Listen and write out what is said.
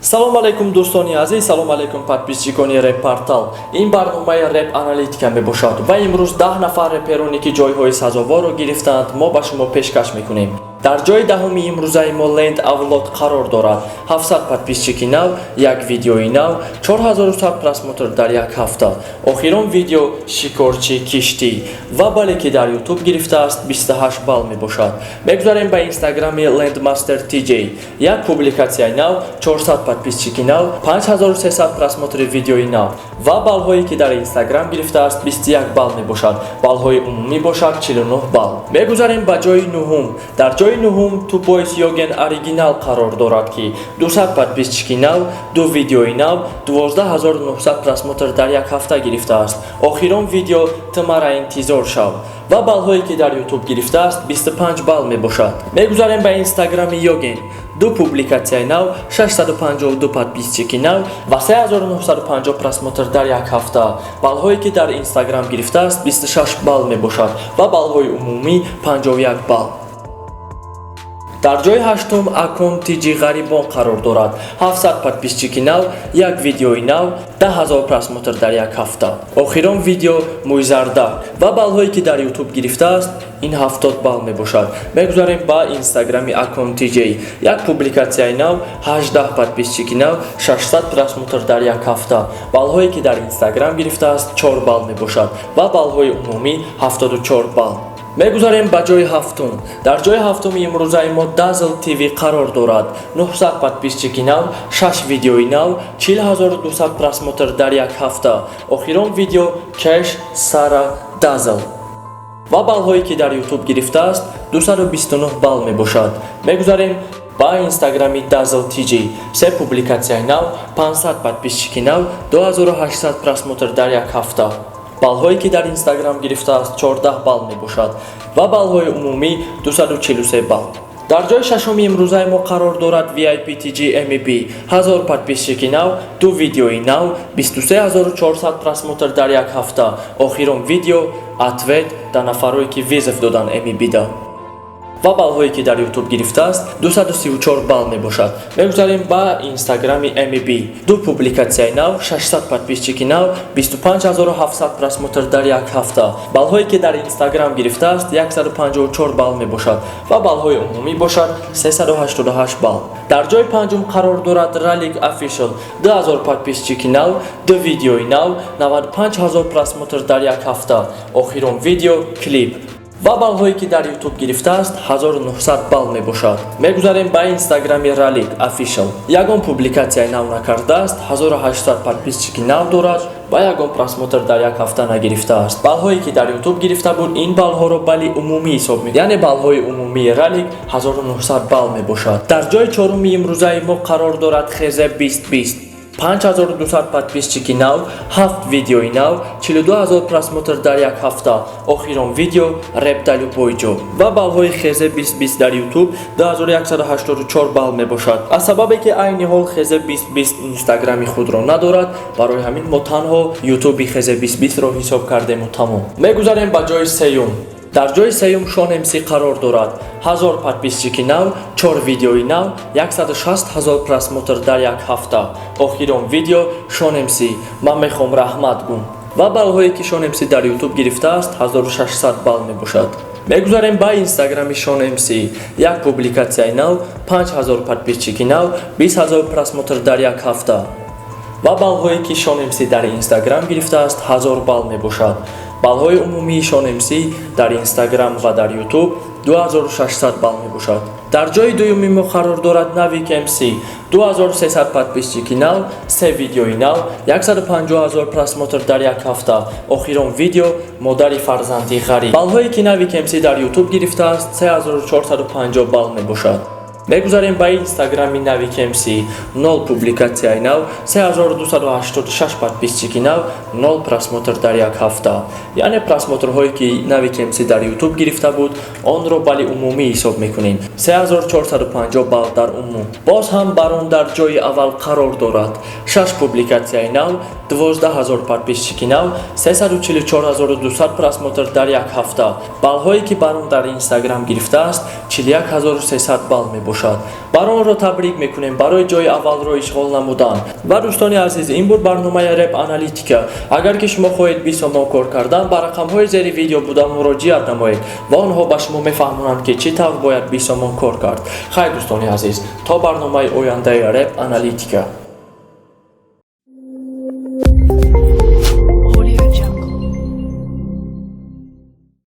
Салом алейкум, дӯстони азиз, салом алейкум, подписчикони Реп Портал. Ин барномаи Реп Аналитика мебошад ва имрӯз 10 нафар репероне, ки ҷойҳои сазоворро гирифтаанд, мо ба шумо пешкаш мекунем. Дар ҷои даҳуми имрӯзаи мо Ленд Авлод қарор дорад. 700 подписчики нав, як видеои нав, 4100 просмотр дар як ҳафта. Охирон видео «Шикорчи киштӣ» ва бале, ки дар Ютуб гирифтааст, 28 балл мебошад. Мегузарем ба Инстаграми Лендмастер TJ. Як публикатсияи нав, 400 подписчики нав, 5300 просмотри видеои нав ва баллҳое, ки дар Инстаграм гирифтааст, 21 балл мебошад. Баллҳои умумӣ бошад, 49 балл. Мегузарем ба ҷои нуҳум. Дар ҷои нуҳум Тупойс Йоген Оригинал қарор дорад, ки 200 подписчики нав, ду видеои нав, 12900 просмотр дар як ҳафта гирифтааст. Охирон видео «Ту мара интизор шав» ва баллҳое, ки дар Ютуб гирифтааст, 25 балл мебошад. Мегузарем ба Инстаграми Йоген. Ду публикатсияи нав, 652 подписчики нав ва 3950 просмотр дар як ҳафта. Баллҳое, ки дар Инстаграм гирифтааст, 26 балл мебошад ва баллҳои умумӣ 51 балл. Дар ҷои ҳаштум Акон Тиҷи Ғарибон қарор дорад. 700 подписчики нав, як видеои нав, 10 000 просмотр дар як ҳафта. Охирон видео «Мӯйзардак» ва баллҳое, ки дар Ютуб гирифтааст, ин 70 балл мебошад. Мегузарем ба Инстаграми Акон Тиҷей. Як публикатсияи нав, 18 подписчики нав, 600 просмотр дар як ҳафта. Баллҳое, ки дар Инстаграм гирифтааст, 4 балл мебошад ва баллҳои умумӣ 74 балл. Мегузарем ба ҷои ҳафтум. Дар ҷои ҳафтуми имрӯзаи мо Дазл ТВ қарор дорад. 900 подписчики нав, 6 видеои нав, 40 200 просмотр дар як ҳафта. Охирон видео «Кеш Сара Дазл» ва баллҳое, ки дар Ютуб гирифтааст, 229 балл мебошад. Мегузарем ба Инстаграми Дазл TJ. Се публикатсияи нав, 500 подписчики нав, 2800 просмотр дар як ҳафта. Баллҳое, ки дар Инстаграм гирифтааст, 14 балл мебошад ва баллҳои умумӣ 243 балл. Дар ҷои шашуми имрӯзаи мо қарор дорад VIP TG MEB. 1000 подписчики нав, ду видеои нав, 23400 просмотр дар як ҳафта. Охирон видео «Ответ да нафарое, ки вызов додан MEB-да» ва баллҳое, ки дар Ютуб гирифтааст, 234 балл мебошад. Мегузарем ба Инстаграми MEB. Ду публикатсияи нав, 600 подписчики нав, 25700 просмотр дар як ҳафта. Баллҳое, ки дар Инстаграм гирифтааст, 154 балл мебошад ва баллҳои умумӣ бошад, 388 балл. Дар ҷои панҷум қарор дорад Ралик Official. 2000 подписчики нав, ду видеои нав, 95 000 просмотр дар як ҳафта. Охирон видео «Клип» ва баллҳое, ки дар Ютуб гирифтааст, 1900 балл мебошад. Мегузарем ба Инстаграми Ралик Official. Ягон публикатсияи нав накардааст, 1800 подписчики нав дорад ва ягон просмотр дар як ҳафта нагирифтааст. Баллҳое, ки дар Ютуб гирифта буд, ин баллҳоро балли умумӣ ҳисоб, яъне баллҳои умумии Ралик 1900 балл мебошад. Дар ҷои чоруми имрӯзаи мо қарор дорад Хз 2020. 5200 подписчики нав, 7 видеои нав, 42 000 просмотр дар як ҳафта. Охирон видео «Реп да любой ҷо» ва баллҳои Хз 2020 дар Ютуб 2184 балл мебошад. Аз сабабе ки айни ҳол Хз 2020 Инстаграми худро надорад, барои ҳамин мо танҳо Ютуби Хз 2020-ро ҳисоб кардему тамом. Мегузарем ба ҷои сеюм. Дар ҷои сеюм Шон МС қарор дорад. 1000 подписчики нав, чор видеои нав, 160 ҳазор просмотр дар як ҳафта. Охирон видео Шон МС «Ман мехоҳам раҳмат гум» ва баллҳое, ки Шон МС дар Ютуб гирифтааст, 1600 балл мебошад. Мегузарем ба Инстаграми Шон МС. Як публикатсияи нав, 5000 подписчики нав, 20 ҳазор просмотр дар як ҳафта ва баллҳое, ки Шон МС дар Инстаграм гирифтааст, 1000 балл мебошад. Баллҳои умумии Шон МС дар Инстаграм ва дар Ютуб 2600 балл мебошад. Дар ҷои дуюми мо қарор дорад Навик МС. 2300 подписчики нав, се видеои нав, 150 ҳазор просмотр дар як ҳафта. Охирон видео «Модари фарзанди ғариб». Баллҳое, ки Навик МС дар Ютуб гирифтааст, 3450 балл мебошад. Мегузарем ба Инстаграми Навик МС. 0 публикатсияи нав, 3286 подписчики нав, 0 просмотр дар як ҳафта. Яъне просмотрҳое, ки Навик МС дар Ютуб гирифта буд, онро балли умумӣ ҳисоб мекунем, 3450 балл дар умум. Боз ҳам Барон дар ҷои аввал қарор дорад. 6 публикатсияи нав, 12 ҳазор подписчики нав, 344 200 просмотр дар як ҳафта. Баллҳое, ки Барон дар Инстаграм гирифтааст, 41 300 балл мебошад. мебошад. Баронро табрик мекунем барои ҷои аввалро ишғол намудан. Ва, дӯстони азиз, ин буд барномаи Реп Аналитика. Агар ки шумо хоҳед 20 сомон кор кардан, ба рақамҳои зери видео буда муроҷиат намоед ва онҳо ба шумо мефаҳмонанд, ки чӣ тавр бояд 20 сомон кор кард. Хайр, дӯстони азиз, то барномаи ояндаи Реп Аналитика.